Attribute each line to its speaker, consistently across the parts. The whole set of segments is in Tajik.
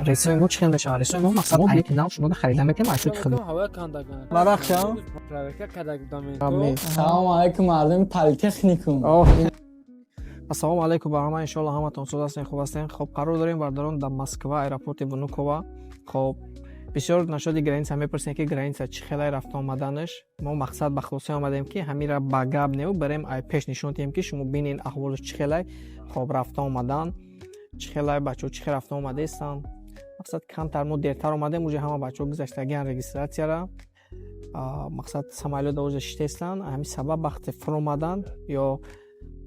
Speaker 1: Рейсои мо чӣ хел мешавад? Рейсои мо мақсад мо билети нав шуморо харида метавонем, айшуд худ.
Speaker 2: Барахшам.
Speaker 3: Салому алайкум, мардуми политехникум.
Speaker 1: Ассалому алайкум ба ҳама, иншоалло ҳаматон соз ҳастен, хуб ҳастен. Хоб, қарор дорем, бародарон, дар Москва, аэропорти Внуково. Хоб, бисёр нашоди граница мепурсем, ки граница чӣ хелай рафта омаданаш. Мо мақсад ба хулоса омадем, ки ҳамира ба гап неу барем, ай пеш нишон диҳем, ки шумо бинен аҳволаш чӣ хелай. Хоб, рафта омадан чӣ хелай, бачаҳо чӣ хел рафта омадаистанд. Мақсад камтар мо дертар омадем, уже ҳама бачаҳо гузаштагиан регистрацияра. Мақсад самолётда уже шитестанд. Ҳамин сабаб вақте фуромадан ё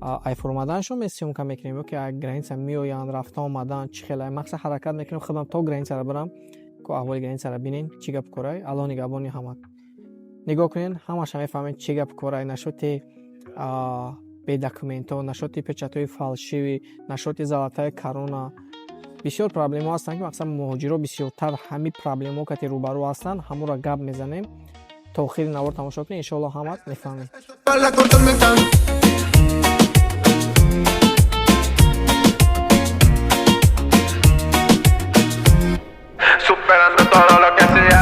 Speaker 1: ай фуромаданашон ме съёмка мекунем, ё ки ай граница меоянд, рафта омадан чӣ хелай. Мақсад ҳаракат мекунем худам то границаро барам, ко аҳволи границаро бинен, чӣ гап корай. Алло нигаҳбони ҳама. Нигоҳ кунен, ҳамаша мефаҳмед чӣ гап корай. Нашоти бедокументҳо, нашоти печатҳои фальшивый, нашоти золотая корона. Бисёр проблемаҳо ҳастанд, ки мақсад муҳоҷиро бисёртар ҳамин проблемаҳо кати рӯбарӯ ҳастанд. Ҳамонро гап мезанем. То охири навор тамошо кунед, иншоалло ҳамат мефаҳмед.
Speaker 4: Para cortarme tan. Superando todo lo que sea.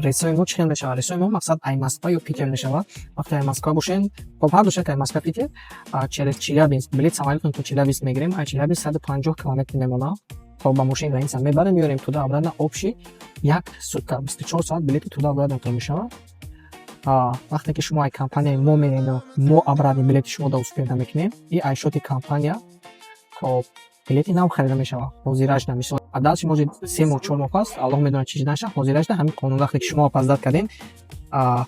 Speaker 1: Рейсои мо чӣ хел мешавад? Рейсои мо мақсад ай Москва ё Питер мешавад. Вақте ай Москва бошем, хоб, ҳар ду шаҳр, ай Москва, Питер, через Челябинск билет самолётон то Челябинск мегирем, ай Челябинск 150 километр мемонад. Хоб, ба мошин граница мебарем, меорем туда обратно, общий як сутка 24 соат билети туда обратно мешавад. Вақте ки шумо ай компанияи мо мерем, мо обратно билети шумо да успеда мекунем и ай шоти компания, хоб, билети нав харида мешавад. Ҳозирашда, мисол, дальше может 3 моҳ, 4 моҳ пас, Аллоҳ медонад чӣ шиданаша. Ҳозирашда ҳамин қонун, вақте ки шумо опоздать кардем,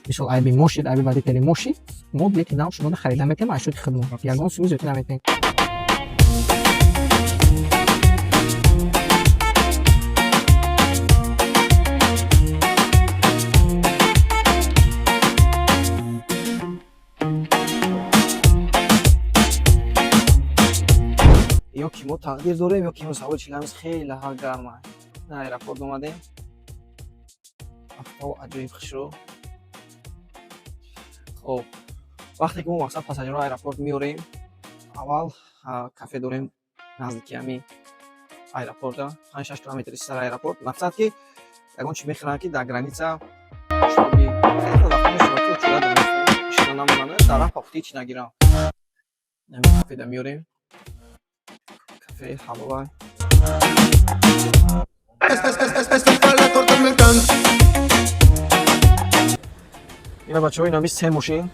Speaker 1: мисол, айби мо шид, айби водители мо шид, мо билети нав шуморо харида метавонем аз шоти худмон, ягон суми зиёдтӣ наметавонем. Ё ки мо тақдир дорем, ё ки мо савои Челябинск хеле ҳа гарма. На аэропорт омадем, афтоб аҷоиб хушрӯ. Хоб, вақте ки мо мақсад пассажирро аэропорт меорем, аввал кафе дорем наздики ҳамин аэропорта, 5-6 километри сари аэропорт. Мақсад ки ягон чи мехӯранд, ки дар граница чтобы хеле вақт мешавад, ки очуда шида намонанд, дар раҳ пахтии чи нагиранд. Ҳамин кафеда меорем, кафеи ҳалова.
Speaker 4: Estoy para cortarme el can.
Speaker 1: Ина, бачаҳо, ина се мошин.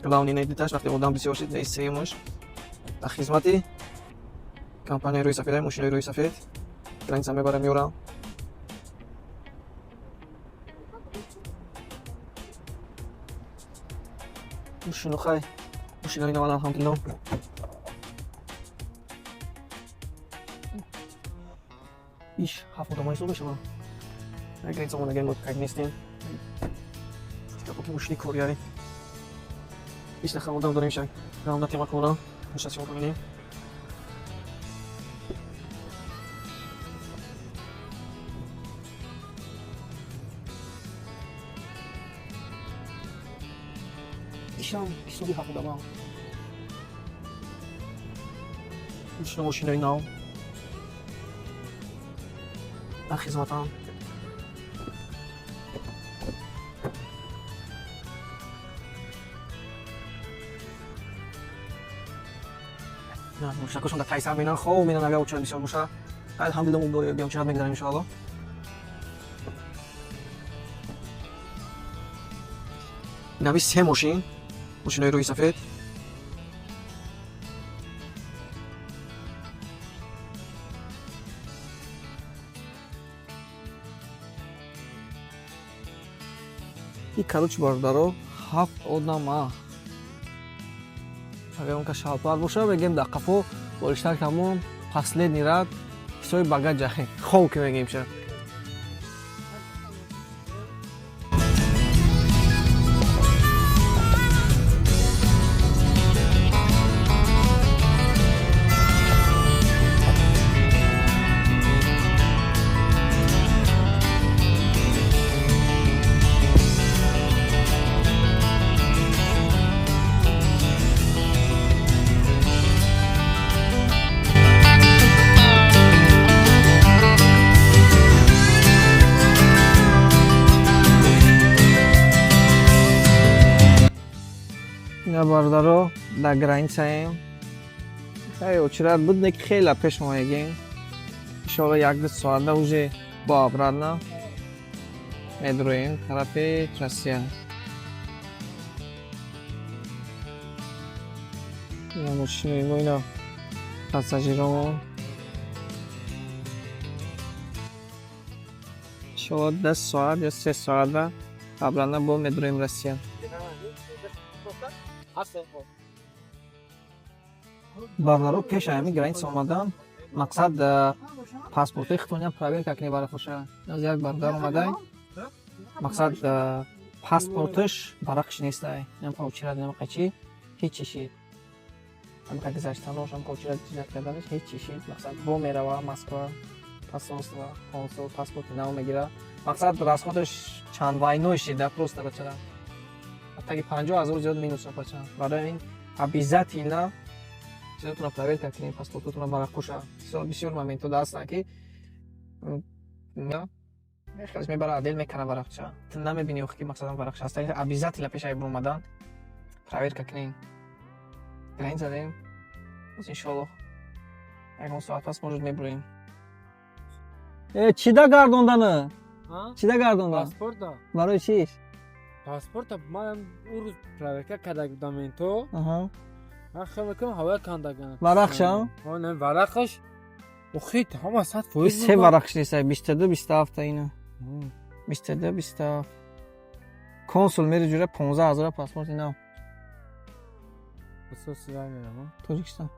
Speaker 1: Главный недиташ, вақте одам бисёр шид, се мош. Дар хизмати компанияи рӯи сафед, мошинои рӯи сафед. Граница мебарам, меорам. Мошину хай. Мошинои наван, алҳамдулилло. Иш, ҳафт одама ҳисоб мешавад. Граница омадагем, мо как нестем. Ки мошини коргари. Иш наха одам дорем шак. Равна тема кора. Сейчас съёмка бинем. Ишам ҳисоби ҳафт одама. Мошина, мошинои нав. Дар хизматам. Мошинакошон дар тайсар менан, хоб менан, агар очерад бисёр боша. Алҳамдулилла, мо беочерад мегзарем, иншоалло. Инави се мошин, мошинои рӯи сафед. И, короче, бародаро, ҳафт одама. Агар он ка шалпар боша, мегем дар қафо болиштар камон, последний ряд, ҳисоби багажа хов ки мегем ша. Ина, бародаро, дар границаем. Хай, очередь буд, не ки хеле пеш омадагем. Иншоалло, 1-ду соата уже бо обратно медроем тарафи Россия. Ина мошинои мо, ина пассажиромон. Иншоалло, 10 соат ё 3 соата обратно бо медроем Россия. Бародаро, пеш ҳамин граница омадан, мақсад, паспортҳои худтонам проверка кунед барои хоша. Аз як бародар омадай, мақсад, паспорташ варақш нестай, намқа очередь, намқа чи, ҳеҷ чишид, ҳамқа гузаштанош, ҳамқа очередь ҷиҷат карданаш, ҳеҷ чишид. Мақсад, бо мерава Москва, посольство, консул, паспорти нав мегира. Мақсад, расходаш чанд вайной шида просто, бачара, таги 50 000 зиёд минус, бача. Барои ин обязательно чизотонро проверка кунед, паспортотонро варақкуша. Бисёр моментҳо ҳастанд, ки хелеш мебара, отдел мекана варақча, ту намебини охи, ки мақсадан варақча ҳаст. Обязательно пеш ай омадан проверка кунед. Граница дем, боз, иншоаллоҳ, ягон соат пас, может, мебурем.
Speaker 2: Э, чида гардондана? Чида гардондан?
Speaker 5: Паспорта.
Speaker 2: Барои чиш?
Speaker 5: Паспорта ман ӯ рӯз проверка карда будам то. Ман хел мекунам, ҳавоя кандаган.
Speaker 2: Варақша?
Speaker 5: Не, варақаш охи ҳама 100%.
Speaker 1: Се варақш неста, 22, 27, ина 22, 27. Консул мери, ҷура 15 000 паспорти нав. Тоҷикистон.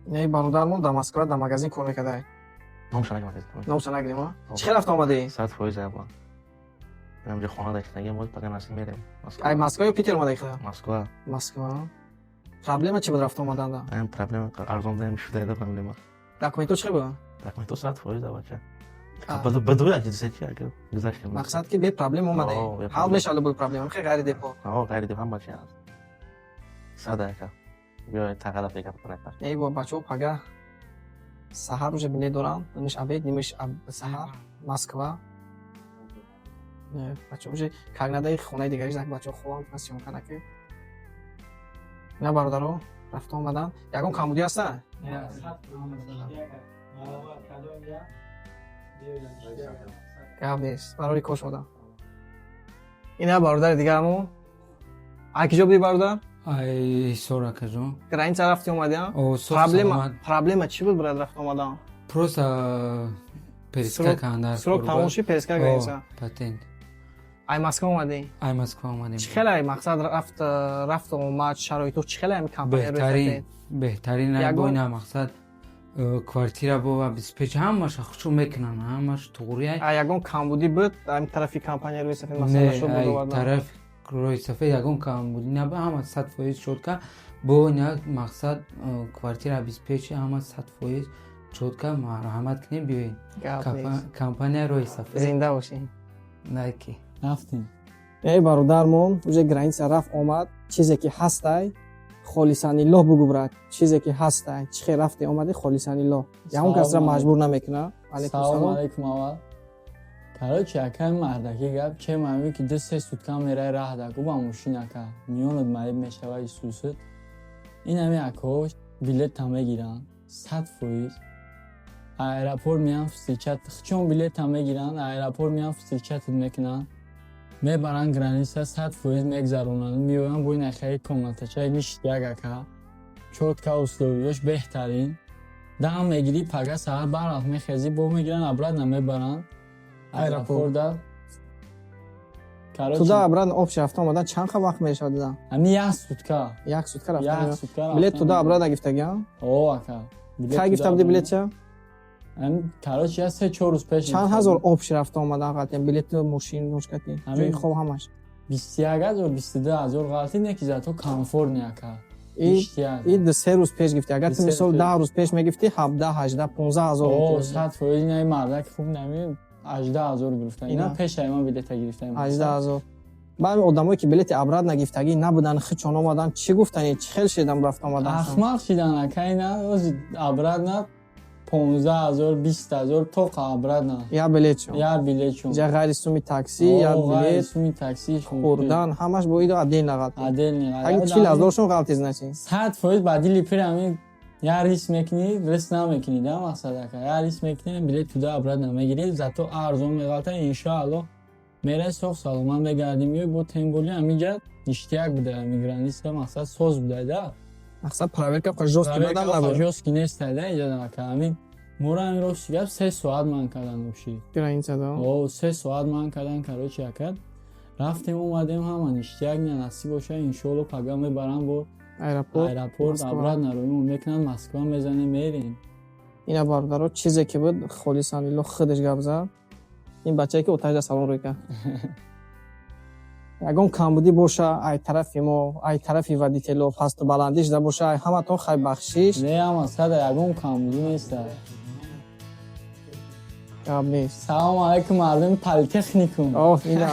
Speaker 1: Не, бародармон дар Москва дар магазин кор мекардай.
Speaker 6: Номша нагирем.
Speaker 1: Номша нагирем, а? Чӣ хел рафта омадӣ?
Speaker 6: 100% аба. Инамҷа хона даштагем, боз пага насиб мерем.
Speaker 1: Ай Москва ё Питер омадаи худа?
Speaker 6: Москва.
Speaker 1: Москва. Проблема чӣ буд рафта омаданда?
Speaker 6: Ам проблема арзон даем шуда проблема.
Speaker 1: Документҳо чӣ буд?
Speaker 6: Документҳо 100% бача. Бадуя ҷинсияти агар гузаштем.
Speaker 1: Мақсад, ки бе проблема омадаи. Ҳал мешавад буд проблема, хе ғайри депо.
Speaker 6: Ҳо, ғайри депо ҳама чи ҳаст. Сада ака. Биё тағала фикр кунед.
Speaker 1: Эй бо бачаҳо, пага саҳар уже билет дорам, нимиш обед, нимиш саҳар Москва. Бачаҳо уже как надаи хонаи дигари зак, бачаҳо хобам съёмка накӣ. На, бародаро, рафта омадан ягон камбудӣ ҳаста? Гап нест, барори кош одам. Ина бародари дигарамо. Ай киҷо будӣ, бародар?
Speaker 3: Ай Ҳисор, акаҷон.
Speaker 1: Граница рафти омадӣ? Проблема, проблема чӣ буд, брат, рафта омадан?
Speaker 3: Просто пересадка канда.
Speaker 1: Срок тамом шид, пересадка граница.
Speaker 3: Патент.
Speaker 1: Ай Москва омадӣ?
Speaker 3: Ай Москва омадем.
Speaker 1: Чӣ хеле, мақсад, рафт омад, шароито чӣ хеле ами компания?
Speaker 3: Беҳтарин, беҳтарин. Айбоина, мақсад, квартира бо обеспеч, ҳамаша хучу мекунанд, ҳамаш туғри.
Speaker 1: А ягон камбудӣ буд ами тарафи компания рӯи сафед, масалан, шуд буд?
Speaker 3: Тараф рӯи сафед ягон камбудӣ набуд, ҳама 100% чётко. Бо ина, мақсад, квартира обеспеч, ҳама 100% чётко. Марҳамат кунем, биёед компания рӯи сафед.
Speaker 1: Зинда бошӣ.
Speaker 3: Найки.
Speaker 2: Рафтем.
Speaker 1: Эй бародармон уже граница рафт омад. Чизе ки ҳастай, холисаниллоҳ бугӯ, брат, чизе ки ҳастай, чӣ хел рафте омадӣ, холисаниллоҳ, ягон касра маҷбур намекуна.
Speaker 3: Салому алайкум. Аввал, короче, акай мардаки гап чем ами ки 2-3 сутка мерай раҳ даку ба мошин, ака, миёнат маиб мешава, исусуд. Ин ами акош билета мегиранд 100%, аэропорт меян, встречать, чон билета мегиранд, аэропорт меян, встречать мекунанд, мебаранд граница, 100% мегзаронанд, меоянд бо ин ахаи комнатача ништяк, ака, чётко, условияш беҳтарин. Дам мегирӣ, пага саҳар барвақт мехезӣ, бо мегиранд, обратно мебаранд аэропорта.
Speaker 1: Туда обратно общий рафта омадан чанд вақт мешавад дада?
Speaker 3: Ами як сутка.
Speaker 1: Як сутка рафта. Билет туда обратно гифтагиам?
Speaker 3: О, ака.
Speaker 1: Кай гифта буди билетча?
Speaker 3: Короче, я 3-4 рӯз пеш.
Speaker 1: Чанд ҳазор общий рафта омадан ғалтиям, билету, мошин, мошкати, ҷои хоб, ҳамаш?
Speaker 3: 21 0, 22 0 ғалти, не ки зато комфортный, ака.
Speaker 1: И 3 рӯз пеш гифтӣ. Агар ту, мисол, 10 рӯз пеш мегифтӣ, 17, 18, 15 0.
Speaker 3: 100% ина мардаки хуб нами 18 0 гирифта. Ина пешаи ман билета гирифта.
Speaker 1: 18 0. Баъд одамое ки билети обратно гифтагӣ набуданд, хичон омадан, чӣ гуфтани, чӣ хел шидан рафта омадан?
Speaker 3: Ахмақ шидан, ака. Ина ози обратно 15 000, 20 000 то обратно.
Speaker 1: Я билетшон.
Speaker 3: Я билетшон.
Speaker 1: Ҷа ғайри суми такси, я билет,
Speaker 3: суми такси,
Speaker 1: хӯрдан, ҳамаш бо идо отдельно ғалти.
Speaker 3: Отдельно.
Speaker 1: Аги 40 000 шон ғалти, значит.
Speaker 3: 100% ба дили пир ҳамин я риск мекунӣ, риск намекунӣ да, мақсад ака. Я риск мекунӣ, билет туда обратно мегирӣ, зато арзон меғалта, иншоаллоҳ. Мерай, соғ саломат мегардем, ё бо тем более ҳаминҷа ништяк буда, ҳами граница, мақсад, соз буда да.
Speaker 1: Мақсад, проверка жёсткий бадам набуд.
Speaker 3: Жёсткий неста да иҷа ака. Ҳамин моро ҳамин, рости гап, 3 соат ман кардан вообще.
Speaker 1: Граница да.
Speaker 3: О, 3 соат ман кардан, короче, ака. Рафтем, омадем, ҳама ништяк, насиб боша, иншоалло, пага мебарам бо
Speaker 1: аэропорт,
Speaker 3: аэропорт, обратно роимон мекунанд, Москва мезанем, мерем.
Speaker 1: Ина, бародаро, чизе ки буд, холисан лилло худаш гап зад. Ин бачае ки оташда салон рӯй кард. Ягон камбудӣ боша ай тарафи мо, ай тарафи водитело, пасту баландӣ шуда боша, ай ҳаматон хай бахшиш.
Speaker 3: Не, ҳама сада, ягон камбудӣ неста.
Speaker 1: Гап нест.
Speaker 3: Салому алайкум, мардуми политехникум.
Speaker 1: Оф, ина.